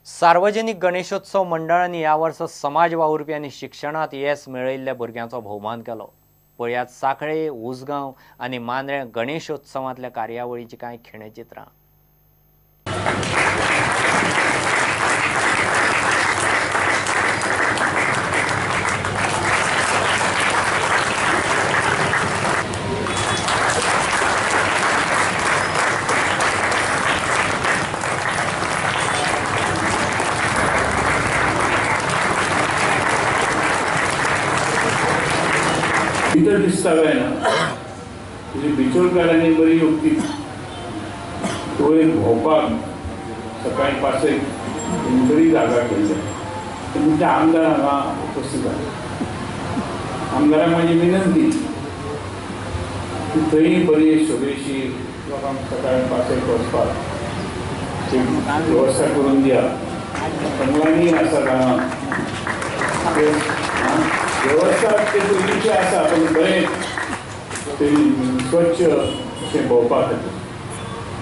सार्वजनिक गणेशोत्सव मंडळांनी ह्या वर्सा समाज वावुरपी आनी शिक्षणांत येस मेळयल्ल्या भुरग्यांचो भोवमान केलो. पळयात सांखळे, उसगांव आनी मांद्रें गणेशोत्सवांतल्या कार्यावळीची कांय खिणचित्रां. भितर दिसता काय ना तुजी बिचोलकारांनी बरी युक्ती वयर भोंवपाक सकाळी 5 बरी जागा केल्ली. तुमच्या आमदार हांगा उपस्थित आसा. आमदारांक म्हाजी विनंती की थंय बरी सोबेशी लोकांक सकाळी 5 वचपाक वेवस्था करून दिया. बंगलांनी आसा हांगा वेवस्था ते पयलींची आसा, पण बरें ते स्वच्छ अशें भोंवपाक खातीर.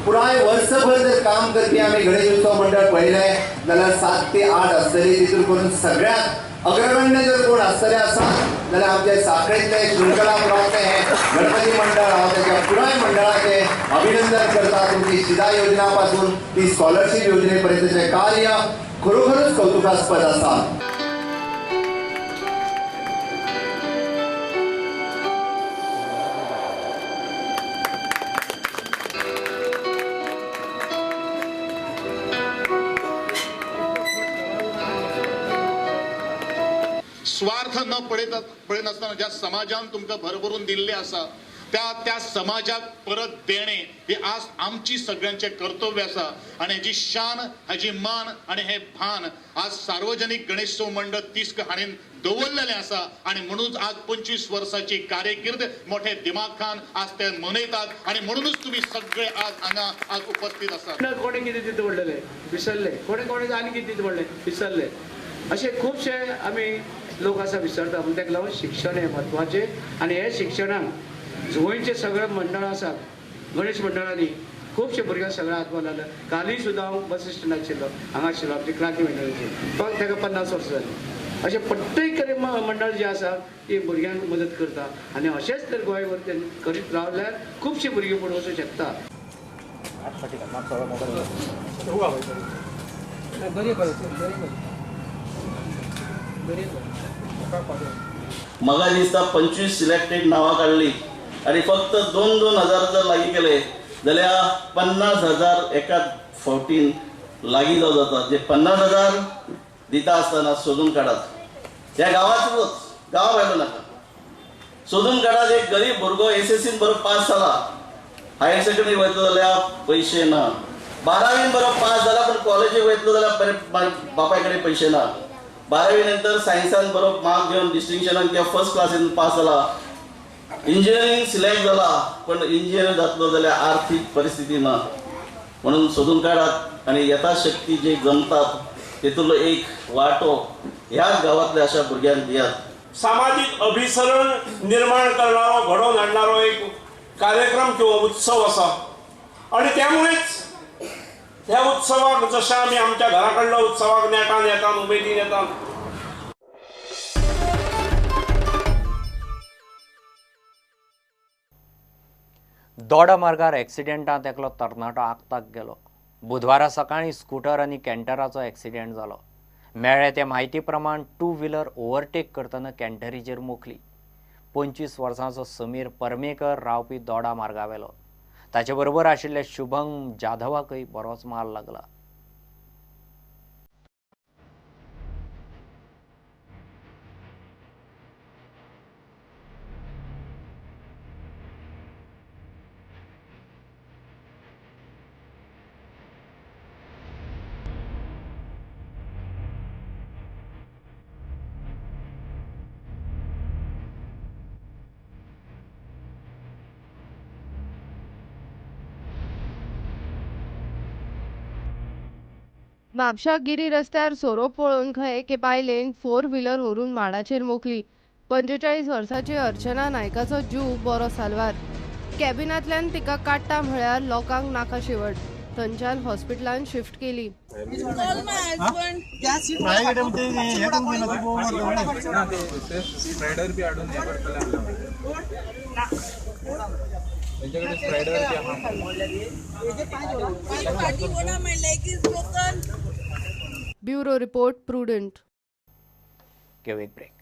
पुराय वर्सभर जर काम करपी आमी गणेश उत्सव मंडळ पळयलें जाल्यार 7 ते 8 आसतले. तितून करून सगळ्यात अग्रगण्य जर कोण आसतले आसा जाल्यार आमचे सांखळेंतले शृंखला प्राप्त हे गणपती मंडळ. हांव ताच्या पुराय मंडळाचें अभिनंदन करता. तुमची शिदा योजना पासून ती स्कॉलरशीप योजने पर्यंतचें कार्य खरोखरच कौतुकास्पद आसा. स्वार्थ न पळयनासतना ज्या समाजान तुमकां भरभरून दिल्लें आसा त्या त्या समाजाक परत देणे हे आज आमची सगळ्यांचें कर्तव्य आसा. आनी हेजी शान, हेजी मान आनी हे भान आज सार्वजनिक गणेशोत्सव मंडळ तिस्क हाणें दवरलेलें आसा. आनी म्हणून आज 25 वर्साची कार्यकिर्द मोठे दिमाखान आज ते मनयतात आनी म्हणूनच तुमी सगळे आज हांगा आज उपस्थित आसात. कोणें कितें दिता पडलेलें विसरले, कोणें कोणें आनी कितें दिता पडलें विसरले, अशे खुबशे आमी लोक आसा विसरता. पूण ताका लागून शिक्षण हें म्हत्वाचें आनी हे शिक्षणाक गोंयचे सगळे मंडळ आसात, गणेश मंडळांनी खुबशे भुरग्यांक सगळें हातभार लायला. कालूय सुद्दां हांव बस स्टँडार आशिल्लो, हांगा आशिल्लो आमची क्रांती मंडळाची, ताका 50 वर्सां जालीं. अशें प्रत्येक कडेन मंडळ जे आसा ती भुरग्यांक मदत करता आनी अशेंच तर गोंयभर ते करीत रावल्यार खुबशीं भुरगीं फुडें वचूंक शकता. म्हाका दिसता 25 सिलेक्टेड नांवां काडली आनी फक्त 2-2 हजार जर लागीं केले जाल्यार 50,000 एका फावटीन लागीं जावं जाता. जे 50,000 दिता आसतना सोदून काडात, ह्या गांवांतलोच, गांवा भायलो नाका, सोदून काडात. एक गरीब भुरगो एसएससीन बरो पास जाला, हायर सेकंडरी वयतलो जाल्यार पयशे ना, 12वीन बरो पास जाला पण कॉलेजीक वयतलो जाल्यार बापाय कडेन पयशे ना, 12वी नंतर सायन्सान बरो मार्क घेवन डिस्टिंक्शनान किंवा फर्स्ट क्लासीन पास जाला, इंजिनियरींग सिलेक्ट जाला पण इंजिनियर जातलो जाल्यार आर्थीक परिस्थिती ना. म्हणून सोदून काडात आनी यथाशक्ती जे जमतात तेतूंतलो एक वांटो ह्या गांवांतल्या अशा भुरग्यांक दियात. सामाजीक अभिसरण निर्माण करणारो, घडोवन हाडणारो एक कार्यक्रम किंवा उत्सव आसा आनी त्यामुळेच ह्या उत्सवाक जशें आमी आमच्या घरा कडल्या उत्सवाक नेटान येतात, उमेदीन येतात. दोडा मार्गार एक्सिडेंटांत एकलो तरणाटो आक्ताक गेलो. बुधवारा सकाळीं स्कूटर आनी कॅन्टराचो एक्सिडेंट जालो. मेळ्ळे ते म्हायती प्रमाण टू व्हिलर ओव्हरटेक करतना कॅन्टरीचेर मोखली. 25 वर्सांचो समीर परमेकर रावपी दोडा मार्गावेलो. ताचे बरोबर आशिल्ले शुभंग जाधवाकय बरोच माल लागला. म्हापशा गिरी रस्त्यार सोरोप पळोवन खंय एके बायलेन फोर व्हिलर व्हरून माडाचेर मोखली. 45 वर्सांची अर्चना नायकाचो जीव बरो साल्वार. कॅबिनांतल्यान तिका काडटा म्हळ्यार लोकांक नाका शेवट. थंयच्यान हॉस्पिटलांत शिफ्ट केली. Bureau report, Prudent. घेऊ एक ब्रेक.